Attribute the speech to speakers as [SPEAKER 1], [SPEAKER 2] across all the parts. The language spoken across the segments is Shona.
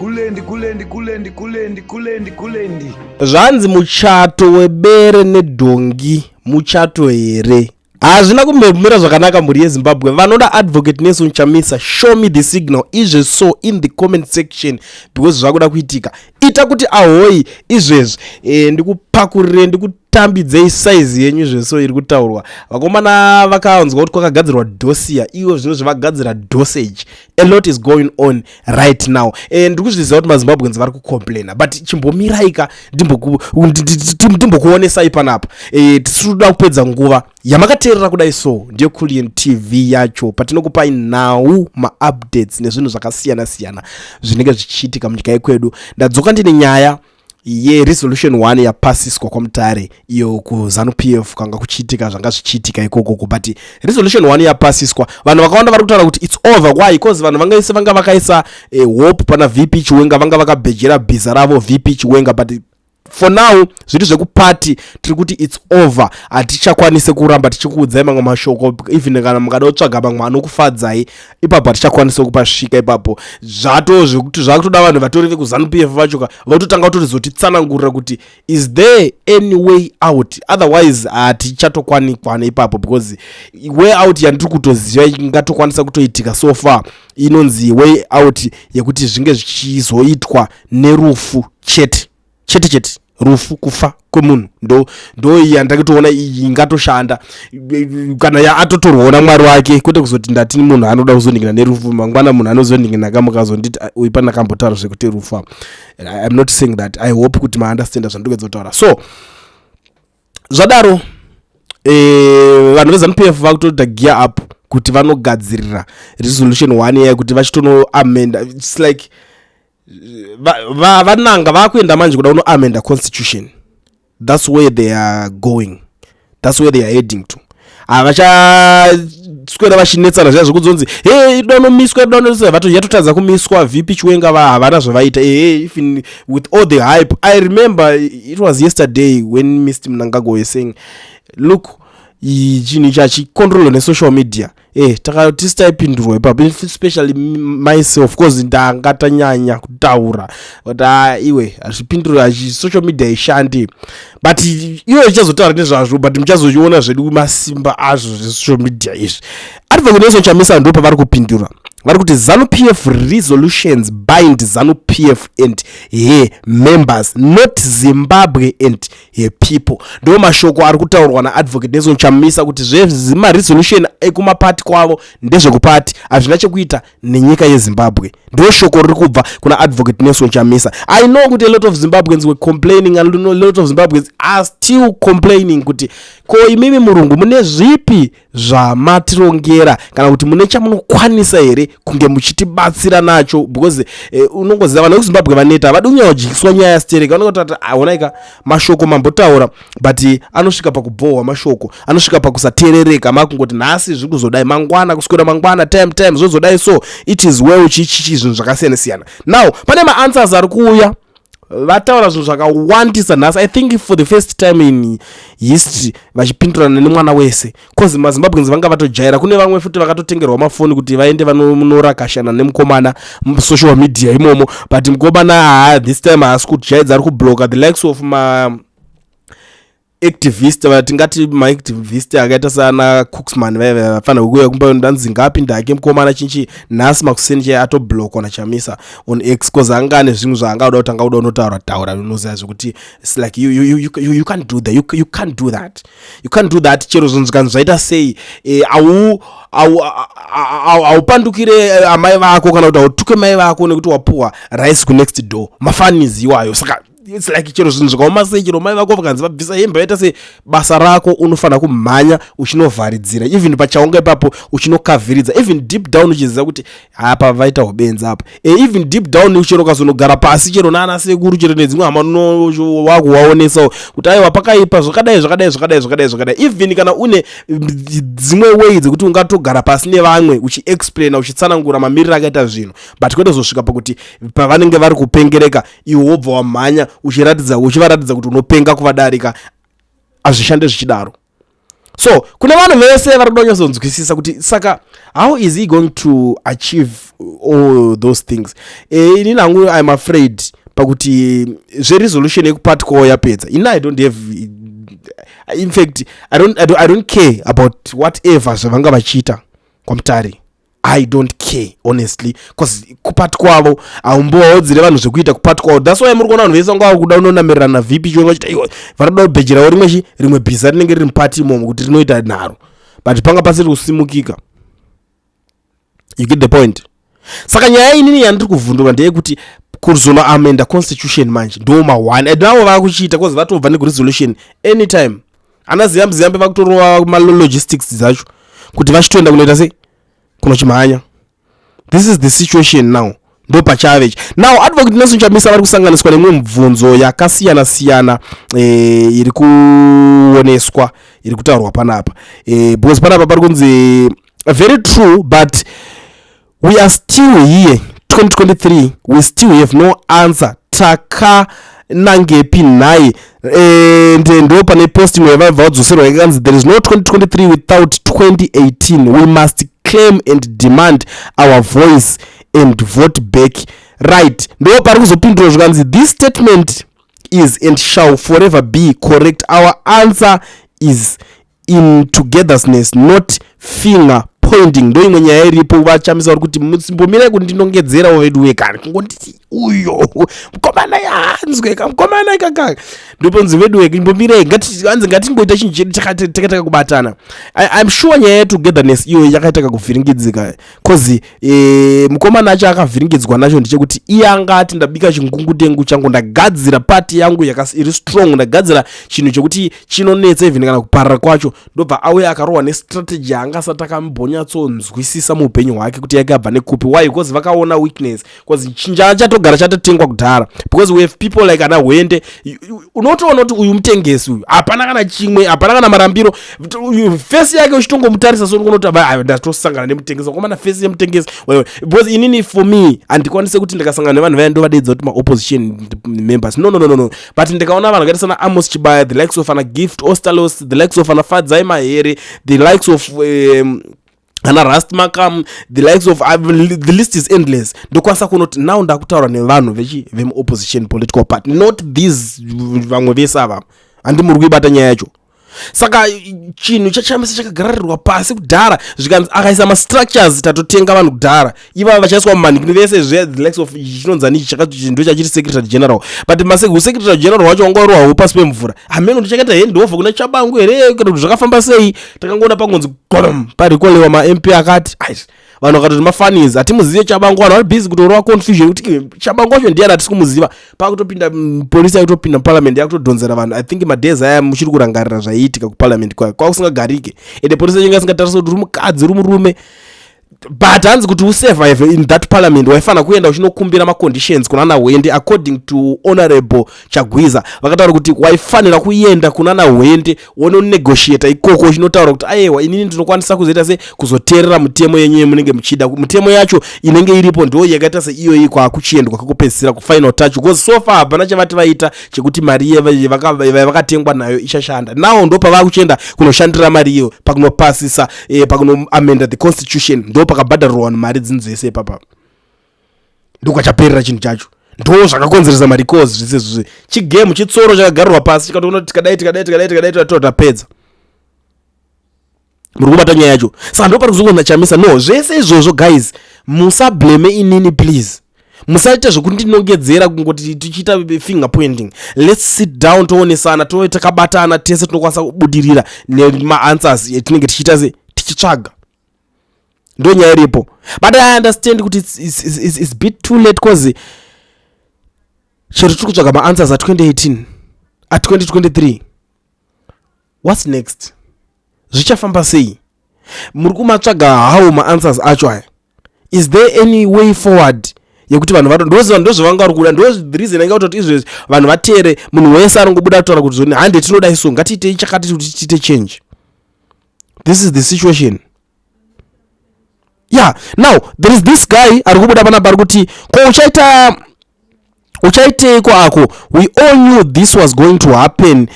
[SPEAKER 1] Kulendi, kulendi, kulendi, kulendi, kulendi, kulendi.
[SPEAKER 2] Zvanzi muchato webere nedhongi muchato here? Hazvina kumbomira zvakanaka. Mhuri yeZimbabwe, vanoda Advocate Nelson Chamisa, show me the signal izve so in the comment section, because zvakuda kuitika. Ita kuti ahoi izvezvi. Ndikupakurire, ndikutambidzei saizi yenyu izveso iri kutaurwa. Vakomana vakaanzwa kuti kwakagadzirwa dossier, ivo zvino zvavagadzira dosage. A lot is going on right now. Ndiri kuzviziva kuti maZimbabweans vari kucomplaina, but chimbomiraika, ndimbokuonesai panapa. Tisiri kuda kupedza nguva yamakateerera kudai. So ndiyo Culian TV yacho, patinokupai nhau, maupdates nezvinhu zvakasiyana-siyana zvinenge zvichiitika munyika yekwedu. Ndadzoka ndine nyaya yeresolution 1 yapasiswa kwaMutare iyo kuZANU PF. Kanga kuchiitika zvanga zvichiitika ikokoko, but resolution 1 yapasiswa. Vanhu vakawanda vari kutaura kuti it's over. Why? Because vanhu vangaise vanga vakaisa hope pana VP Chiwenga, vanga vakabhejera bhiza ravo VP Chiwenga, but for now zviri zvekupati. Tiri kuti it's over. Hatichakwanisi kuramba tichikuudzai mamwe mashoko. Even kana mukada kutsvaga mamwe anokufadzai ipapo, hatichakwanisi kupasvika ipapo. Zvato zvekuti zvakutoda vanhu vatori vekuZANU PF vacho vatotanga kutorizotitsanangurira kuti is there any way out? Otherwise hatichatokwanikwana ipapo, because way out yandiri kutoziva ingatokwanisa kutoitika so far inonzi way out yekuti zvinge zvichizoitwa nerufu chete chete chete, rufu, kufa kwemunhu. Ndo yandakatoona iyi ingatoshanda kana yaatotorwawo namwari wake, kwete kuzoti ndati munhu anoda kuzoningina nerufu. Mangwana munhu anozoningina kamukazonditi uyu pana kambotaura zvekuti rufu. I'm not saying that. I hope kuti maunderstanda zvandiri kuedza kutaura. So zvadaro, vanhu veZANU PF vakutoita gear up kuti vanogadzirira resolution 1 iya, kuti vachitonoamenda. It's like vananga vakuenda manje kuda kunoamenda constitution. That's where they are going, that's where they are heading to. Havachaswera vachinetsana zviya zvekuzonzi, "He, ida unomiswa, ida unomiswa." Yatotadza kumiswa. VP Chiwenga havana zvavaita. Ehe, even with all the hype, I remember it was yesterday when Mr Mnangagwa was saying, "Look, chinhu ichi hachicontrolwa nesocial media." Tisi taipindurwa ipapo, especially myself, cause ndanga tanyanya kutaura kuti a iwe, hazvipindurwa, social media ishandi. But iwe ichazotaura nezvazvo, but muchazochiona zvedu masimba azvo zvesocial media izvi. Advocate Nelson Chamisa ndo pavari kupindura. Vari kuti ZANU PF resolutions bind ZANU PF and her members, not Zimbabwe and her people. Ndo mashoko ari kutaurwa naAdvocate Nelson Chamisa, kuti zvemaresolution ekumapati kwavo ndezvekupati, hazvina chekuita nenyika yeZimbabwe. Ndo shoko riri kubva kuna Advocate Nelson Chamisa. I know kuti a lot of Zimbabweans were complaining and a lot of Zimbabweans are still complaining kuti ko imimi murungu mune zvipi zvamatirongera, kana kuti mune chamunokwanisa here kunge muchitibatsira nacho? Because unongoziva vanhu vekuZimbabwe vaneta, havadi kunyanyodyiswa nyaya yastereka. Vanongotati, "Aonaika mashoko mambotaura," but anosvika pakubhohwa, mashoko anosvika pakusateerereka. Makungoti nhasi zviri kuzodai, mangwana, kuswera mangwana, time time zvozodai. So it is well, chichichi, zvinhu zvakasiyana siyana. Now pane maanswers ari kuuya. Vataura zvinhu zvakawandisa nhasi, I think for the first time in history vachipindurana nemwana wese, cause maZimbabweans vanga vatojaira. Kune vamwe futi vakatotengerwa mafoni kuti vaende vanonorakashana nemukomana musocial media imomo, but mukomana haa, this time haasi kujaidza, ari kubloka the likes of ma activist, tingati maactivist akaita sana Cooksman, vaiva vafanira kuuya kumba. Ndanzi ngapinda hake mukomana chinchi. Nhasi makuseni chai atoblokwa naChamisa on X, cause anga ane zvimwe zvaangauda kuti angauda unotaura taura. Unoziva zvekuti it's like you can't do that. You can't do that, you can't do that. Chero zvinhu zvikanzi zvaita sei, haupandukire amai vako kana kuti hautuke mai vako nekuti wapuhwa rice kunext door. Mafanizi iwayo. Saka it's like chero zvinhu zvikaoma sei, chero mai vako vakanzi vabvisa hembe, vaita sei, basa rako unofanira kumhanya uchinovharidzira, even pachaunga ipapo uchinokavhiridza, even deep down uchiziva kuti apa vaita ubenzi apa. Even deep down, chero ukazonogara pasi, chero naana sekuru, chero nedzimwe hama, wakuvaonesawo kuti aiwa, pakaipa, zvakadai, zvakadai, zvakadai, zvakadai, zvakadai. Even kana une dzimwe way dzekuti ungatogara pasi nevamwe uchiexplaina, uchitsanangura mamiriro akaita zvinhu, but kwete kuzosvika pakuti pavanenge vari kupengereka, iwe wobva wamhanya uchiratidza, uchivaratidza kuti unopenga kuvadarika. Hazvishande zvichidaro. So kune vanhu vese vari kuda kunyatsonzwisisa kuti saka how is he going to achieve all those things. Inini hangu I'm afraid pakuti zveresolution yekuparty kwavo yapedza. Ini I don't have, in fact I don't care about whatever zvavanga vachiita kwaMutare. I don't care, honestly, because kuparty kwavo haumbovaodzire vanhu zvekuita kuparty kwavo. That's why muri kuona vanhu vese vanga vakuda unonamirana naVP Chiwenga vachita iwo vanoda kubhejerawo rimwe chi rimwe bhiza rinenge riri muparty imomo kuti rinoita nharo, but panga pasiri kusimukika. You get the point? Saka nyaya inini yandiri kuvhunduka ndeyekuti kuzonoamenda constitution manje ndo ma1 and navo vakuchiita cause vatobva nekuresolution. Anytime ana Ziyambi Ziyambi vakutorova malogistics dzacho kuti vachitoenda kunoita sei, kunochimhanya. This is the situation now, ndo pachave ichi. Now Advocate Nelson Chamisa vari kusanganiswa nemimwe mibvunzo yakasiyana siyana iri kuoneswa, iri kutaurwa panapa, because panapa pari kunzi, "Very true, but we are still here, 2023, we still have no answer. Takanangepi nhai?" And ndo pane post imwe yavaibva vadzoserwa yakanzi, "There is no 2023 without 2018. We must claim and demand our voice and vote back." Right, ndo pari kuzopindurwa zvikanzi, "This statement is and shall forever be correct. Our answer is in togetherness, not finger pointing." Ndo imwe nyaya iripo. VaChamisa vari kuti mumbomirai kundinongedzerawo vedu wekani, kungonditi uyo mukomana yaanzweka mukomana ikakaka ndoponzi vedu weka imbomirai, anzi ngatingoita chinhu chedu takaita kubatana. I'm sure nyaya yetogetherness iyo yakaita kakuvhiringidzika, cause mukomana acho akavhiringidzwa nacho ndechekuti iye anga ati ndabika chingungutengu changu, ndagadzira party yangu iri strong, ndagadzira chinhu chekuti chinonetsa even kana kuparara kwacho. Ndobva auya akarohwa nestrategy yaanga asati akambonyatsonzwisisa muupenyu hwake kuti yakabva nekupi. Why? Because vakaona weakness, because chinjana chatogara chatotengwa kudhara, because we have people like ana Hwende. Unotoona kuti uyu mutengesi uyu, hapana kana chimwe, hapana kana marambiro. Face yake uchitongomutarisa so unoti ndatosangana nemutengesi wakomana, face yemutengesi. Because inini, for me, handikwanisi kuti ndikasangana nevanhu vaya ndovadaidza kuti maopposition members. No, no, no, no, no. But ndikaona vanhu vakaita sana Amos Chibaya, the likes of ana Gift Ostalos, the likes of ana Fadzai Mahere, the likes of ana Rust Macam, the likes of the list is endless, ndokwanisa kuona kuti now ndakutaura nevanhu vechi vemuopposition political party, not these vamwe vese ava. Handi muri kuibata nyaya yacho? Saka chinhu chaChamisa chakagararirwa pasi kudhara, zvikanzi akaisa mastructures, tatotenga vanhu kudhara ivava vachaiswa mumanhikini vese zve, the likes of chinonzani ichi ndo chachiri secretary general, but usecretary general wacho wanga uri pasi pemvura. Hameno kuti chakaita handover kuna Chabangu here kana kuti zvakafamba sei. Takangoona pangonzi golom parikolewa maMP akati vanhu vakatoti mafanis, hatimuzive Chabangu. Vanhu vari busy kutorova confusion kuti Chabangu wacho ndiani, hatisi kumuziva. Pakutopinda polisi, yakutopinda muparliament, yakutodhonzera vanhu. I think madays aya muchiri kurangarira zvaiitika kuparliament kwayo, kwakusingagarike, ende polisi yacho inga isingatarisa kuti uri mukadzi, uri murume, but hanzi kuti usurvive in that parliament waifanira kuenda uchinokumbira maconditions kuna naHwende. According to Honorable Chagwiza, vakataura kuti waifanira kuenda kuna naHwende wononegotiata ikoko, uchinotaura kuti aiwa, inini ndinokwanisa kuzoita se kuzoteerera mutemo yenyu yemunenge muchida. Mutemo yacho inenge iripo ndo yakaita seiyoyi kwaakuchiendwa kwekupedzisira, kufinal touch, because so far hapana chavati vaita chekuti mari yavakatengwa nayo ichashanda. Now ndo pavakuchienda kunoshandira mari iyo pakunopasisa, pakunoamenda the constitution. Ndo pakabhadharirwa vanhu mari dzinhu dzese ipapa, ndokwachaperera chinhu chacho. Ndo zvakakonzeresa marecalls zvese zvizvi. Chigame chitsoro chakagarirwa pasi, chikatoona kuti tikadai, tikadai, tikadai, tikadai, tikadai, tapedza. Muri kubata nyaya yacho? Saka ndo pari kuzongonzi Chamisa no zvese izvozvo. Guys, musablame inini, please. Musaite zvekundinongedzera, kungoti tichiita finger pointing. Let's sit down, toonesana, tove takabatana tese, tinokwanisa kubudirira nemaanswers etinenge tichiita se tichitsvaga. Ndo nyaya iripo. But I understand kuti it's bit too late, cause chero tiri kutsvaga maanswers a2018, a2023, what's next? Zvichafamba sei? Muri kumatsvaga how maanswers acho aya? Is there any way forward yekuti vanhu vato ndoziva ndozvavanga vari kuda? Ndo the reason anga kutoti izvezvi vanhu vateere munhu wese anongobuda kutaura kuti zoni hande tinoda isu, ngatiitei chakati kuti tiite change. This is the situation, yeah. Now there is this guy ari kubuda panapa ari kuti, "Ko uchaita uchaiteiko ako? We all knew this was going to happen.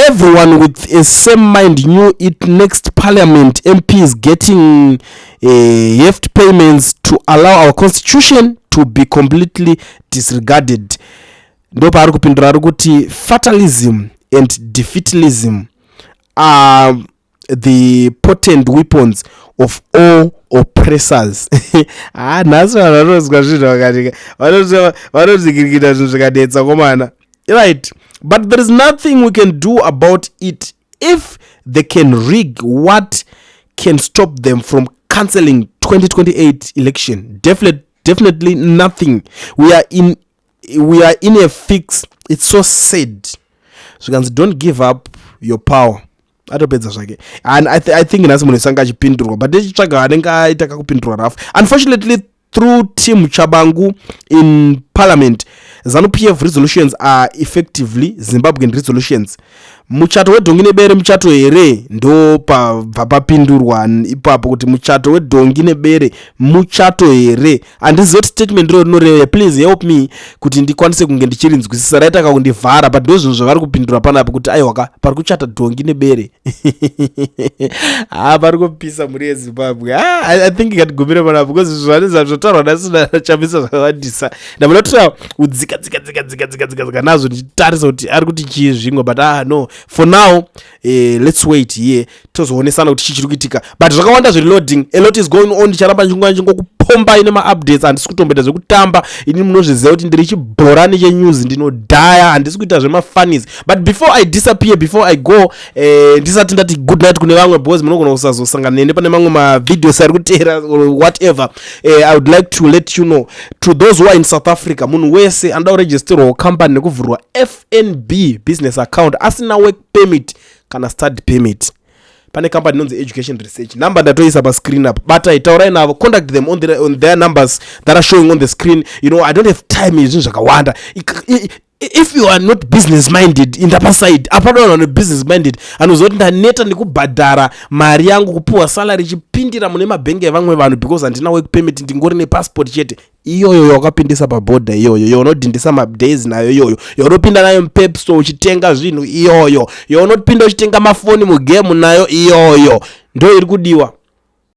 [SPEAKER 2] Everyone with a same mind knew it. Next parliament, MPs getting hefty payments to allow our constitution to be completely disregarded. Ndo paari kupindura, ari kuti fatalism and defeatilism are the potent weapons of all oppressors. Ha, nhasi vanhu vanonzwa zvinhu vakatika, vanodzikirikita zvinhu zvikadetsa komana. Right, but there is nothing we can do about it. If they can rig, what can stop them from cancelling 2028 election? Definitely nothing. We are in a fix. It's so sad. Zvikanzi, "Don't give up your power." Atopedza zvake. And I think nhasi munhu esanga achipindurwa, but ndichitsvaga anenge aita kakupindurwa rafu. Unfortunately, through team Chabangu in parliament, ZANU PF resolutions are effectively Zimbabwean resolutions. Muchato wedhongi nebere muchato here? Ndo pabva papindurwa ipapo kuti muchato wedhongi nebere muchato here? Handizivi kuti statement iro rinoreva. Please help me kuti ndikwanise kunge ndichirinzwisisa. Raita kakundivhara, but ndo zvinhu zvavari kupindura panapa kuti aiwaka, pari kuchata dhongi nebere. Ha, pari kupisa, mhuri yeZimbabwe. I think ngatigumire panapa because zvaneza zvotaurwa nasina Chamisa zvakawandisa. Ndamboda kutora kudzika dzika dzika dzika dzika dzika dzika nazvo, ndichitarisa kuti ari kuti chii zvimwe, but ah, no, for now, let's wait here, tozoonesana kuti chii chiri kuitika. But zvakawanda zviri loading, a lot is going on. Ndicharamba ndichingokupombai nemaupdates. Handisi kutomboita zvekutamba ini, munozviziva kuti ndiri chibhorani chenews, ndinodhaya, handisi kuita zvemafunnies. But before I disappear, before I go, ndisati ndati good night kune vamwe, because munogona kusazosangana nene pane mamwe mavideos ari kuteera or whatever, I would like to let you know, to those who are in South Africa, munhu wese anoda kuregisterwawo company nekuvhurwa FNB business account asina work permit kana study permit, pane company inonzi Education Research. Number ndatoisa pascreen apa, batai, taurai navo, contact them on their numbers that are showing on the screen. I don't have time, zvinhu zvakawanda. If you are not business minded, inda paside. Apana vanhu vane business minded anoziva kuti ndaneta nekubhadhara mari yangu, kupiwa salary ichipindira mune mabhengi evamwe vanhu because handina work permit, ndingori nepassport chete. Iyoyo yakapindisa pabhodha, iyoyo yaunodhindisa madays nayo, iyoyo yaunopinda nayo muPep Store uchitenga zvinhu, iyoyo yaunopinda uchitenga mafoni mugemu nayo, iyoyo ndo iri kudiwa.